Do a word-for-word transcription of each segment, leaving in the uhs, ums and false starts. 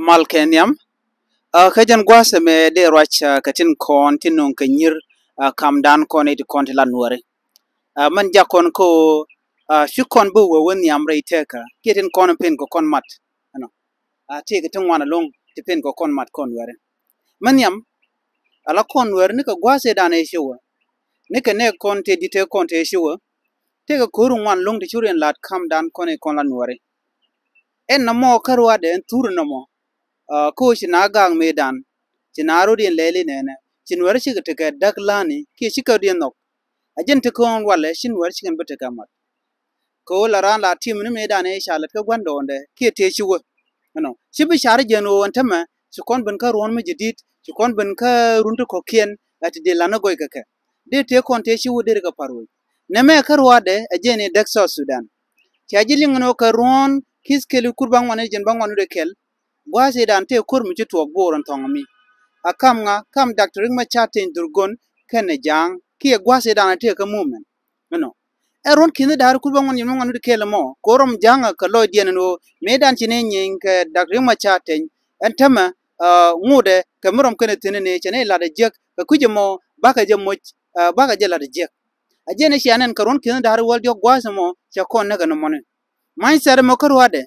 Mal kɛ nhiam. Kä jɛn gua̱a̱th ɛmɛ dee ruac kɛ tin kɔn tin nöŋ kɛ nyi̱r kamdan kɔn i̱ ti kɔn ti la nuɔri. Mɛn jak kɔn kä ɣöö ci kɔn bi wee wä nhiam rɛy tëkä kiɛ tin kɔn pen kɛ kɔn mat. Ɛnɔ, tëëkɛ ti ŋuan ɛlɔ̱ŋ ti pen kɛ kɔn mat kɔn nuɛri. Mɛ nhiam, ala kɔn nuɛri ni kɛ gua̱a̱th ëëdan ëë ci wä, ni kɛ nɛɛk kɔn tëë di̱t tëë kɔn tëë ci wä. Tëëkɛ ko̱r ŋuan ɛlɔ̱ŋ ti cu riɛn la̱t kamdan kɔn i̱ kɔn la nuɛri. Ɛn nɔmɔ kä ruaadɛ ɛn thur nɔmɔ. Kä ɣöö ci na gaak mëëdan, ci na rot yɛn lɛɛli nɛɛnɛ, ci nuɛri cikɛ tekɛ däk läni kiɛ cikɛ rot yɛn nhɔk. A jɛn ti kɔn walɛ ci nuɛri cikɛn bi tekɛ mat. Kɛ ɣöö la raan la tim ni mëëdan ëë ca lät kä gua̱ndɔɔŋdɛ kiɛ tëë ci wä. Ɛnɔ, ci bi car jɛn ɣöö ɛn tämɛ ci kɔn ben kä ruɔ̱n mi ji̱ di̱t, ci kɔn ben kä run ti kɔ̱kiɛn, ɛ ti dee la̱t ni gɔy kɛ kɛ. Dee tëë kɔn tëë ci wä dee ri kɛ pa̱r wec. Nɛmɛ kä ruaadɛ ɛ jɛn i̱ däk South Sudan. Ca ji̱ liŋ ɛn ɣöö kɛ ruɔ̱n ki̱th kɛl i̱ kur bäŋuan i̱ jɛn bäŋuan i̱ dee kɛl. Gua̱a̱th i̱dan tëë ko̱r mi ci tuɔɔk bo̱o̱r ɛn thɔ̱ŋ mi. A kam ŋa, kam Doctor Riek Machar Teny Dhurgon kɛnɛ Ja̱a̱ŋ kiɛ gua̱a̱th i̱dan a tëë kä movement. Ɛnɔ, ɛ ruɔ̱n ki̱n i̱ da̱a̱r kur bäŋuan i̱ jɛn bäŋuan i̱ dee kɛl ɛmɔ ko̱r ɔm Ja̱a̱ŋ kɛ lɔcdiɛn ɛn ɣöö mëëdan ci ni nyieny kɛ Doctor Riek Machar Teny ɛn tämɛ ŋotdɛ kɛ mi rɔm kɛnɛ thi̱n ɛn ëë cɛ ni lat ɛ jiäk kɛ kui̱c ɛmɔ bakɛ jɛ moc, bakɛ jɛ lat ɛ jiäk. A jɛn i̱ cia nɛn kɛ ruɔ̱n ki̱n i̱ da̱a̱r i̱ wäl diɔ̱k gua̱a̱th ɛmɔ cɛ kɔn näk ɛn ɛmɔni. Mindset ɛmɔ kä ruaadɛ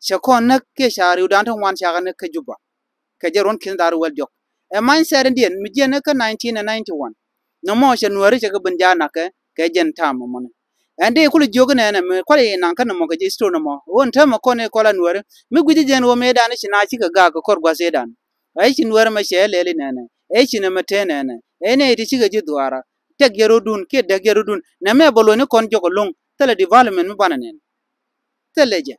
cɛ kɔn näk kiɛ ca riwdan ti ŋuan cakɛ näk kä Juba. Kɛ jɛ ruɔ̱n ki̱n da̱r wäl diɔ̱k. Ɛ mindset in diɛn mi jiɛn kä nineteen ninety one. Nɔmɔ cɛ nuääri cɛ kɛ ben ja̱a̱n nakä kɛ jɛn ta̱a̱m ɛmɔni. Ɛn dee kulɛ jiök nɛɛnɛ mi kualɛ yɛ naŋ kä nɔmɔ kɛ jɛ history nɔmɔ. Ɣöö ɛn täämɛ kɔn ɛ kɔl a nuääri mi gui̱ci jɛn ɣöö mëëdan i̱ ci na cikɛ gaak kɛ kɔr gua̱th ëëdan. Ɛ ci nuääri mɛ cɛ lɛl i̱ nɛɛnɛ, ɛ ci nɛ mɛ tëë nɛɛnɛ, ɛ nɛ iti cikɛ ji̱ dhuaara. Tɛk jɛ rotdun kiɛ däk jɛ rotdun nɛmɛ bɛ luɔ̱ny ni kɔn jɔk ɛlɔ̱ŋ thilɛ development mi banɛ nɛn. Thilɛ jɛ.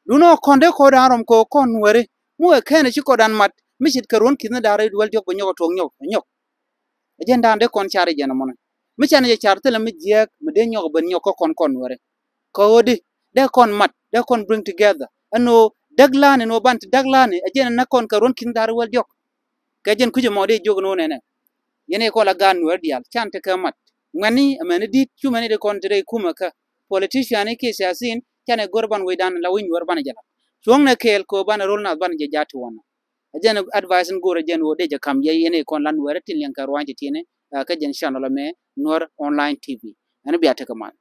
Duundɛ kɔn dee kɔn da̱a̱n rɔm kɛ kɔn nuääri. Mi wee kɛn ci kɔn da̱a̱n mat mi ce̱tkɛ ruɔ̱n ki̱n da̱a̱n rɛy duel diɔ̱k bɛ nyɔk ɛ tuɔɔk nyɔk ɛ nyɔk. Ɛ jɛn da̱a̱n dee kɔn car ɛ jɛn ɛmɔni. Mi canɛ jɛ car thilɛ mi jiääk mi dee nyɔk ɛ ben nyɔk kä kɔn kɔn nuääri. Kɛ ɣöö di dee kɔn mat, dee kɔn bring together. Ɛn ɣöö däk la̱a̱ni, ɛn ɣöö ban ti däk la̱a̱ni ɛ jɛn ɛ näk kɔn kɛ ruɔ̱n ki̱n da̱a̱n rɛy duel diɔ̱k. Kɛ jɛn kui̱c ɛmɔ dee jiök ɛn ɣöö nɛnɛ. Yɛn ɛ kɔn la gaat nuääri diaal can tekɛ mat. Ŋuɛ̈tni ɛmɛni di̱t cu mɛni dee kɔn te rɛy kumɛ kä politician kiɛ siasin, canɛ go̱r ban wecdan la wi̱c nuääri banɛ jɛ la̱t. Cuɔ̱ŋnɛ kɛɛl kɛ ɣöö banɛ ro̱l nath banɛ jɛ ja̱ ti wanɔ. Ɛ jɛn advice in go̱r ɛ jɛn ɣöö dee jɛ ka̱m yɛ yɛn ɛ kɔn la nuääri tin liɛŋ kɛ rua̱ny ti ti̱ni kä jɛn channel ɛmɛ Nuer Online T V. Ɛn bia tekɛ mal.